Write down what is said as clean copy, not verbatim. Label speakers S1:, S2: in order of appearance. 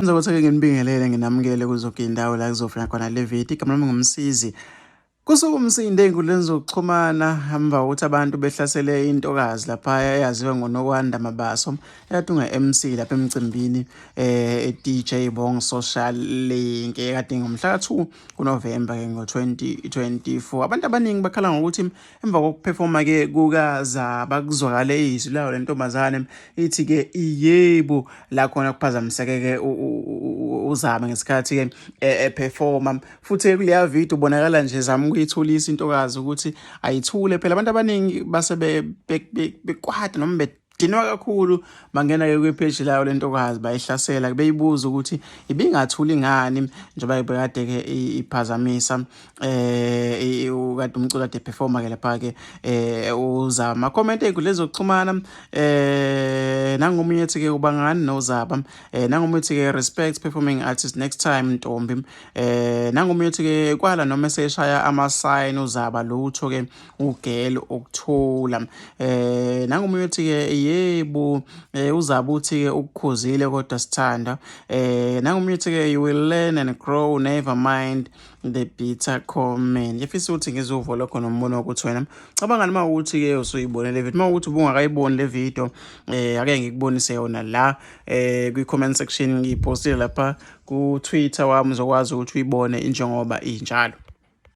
S1: Ngizokuthi-ke nginibingelele nginamukele kuzoke indawo la kuzofika khona le video. Igama lami nguMsizi. Kusuke umsindo ey'nkundleni zokuxhumana emva kokuthi abantu behlasele intokazi lapha eyaziwa ngoNokwanda Mabaso ekade unga-MC lapha emcimbini e-DJ Bong Social Link ekade ngomhla ka-2 kuNovemba-ke ngo-2024. Abantu abaningi bakhala ngokuthi emva kokuphefoma-ke kukaZaba kuzwakale izwi layo le ntombazane ithi-ke yebo la khona kuphazamiseke-ke uZaba ngesikhathi-ke ephefoma futhi kuleya video ubonakala nje zama ukuyithulisa intokazi ukuthi ayithule phela abantu abaningi base bekwata noma bedinwa kakhulu bangena-ke kwipheji layo le ntokazi bayihlasela beyibuza ukuthi ibingathuli ngani njengoba bekade-ke iphazamisa ukade umculo kade performa ke lapha ke uzama comment ey'nkundleni zokuxhumana nangomunye ethi ke ubangani nozaba nangomunye ethi ke respect performing artist next time ntombi nangomunye ethi ke kwala noma eseshaya ama sign uzaba lutho ke ugirl ukuthula nangomunye ethi ke yebo uzaba uthi ke ukukhuzile kodwa sithanda nangomunye ethi ke you will learn and grow, never mind the bitter comment. Ngifisa ukuthi ngizuvo lokho nombono wokuthi wena cabanga noma ukuthi-ke usuyibone le video, uma ukuthi ubungakayiboni le video ake ngikubonise yona la kwi-comment section ngiyipostile lapha ku-Twitter wami, uzokwazi ukuthi uyibone injengoba injalo.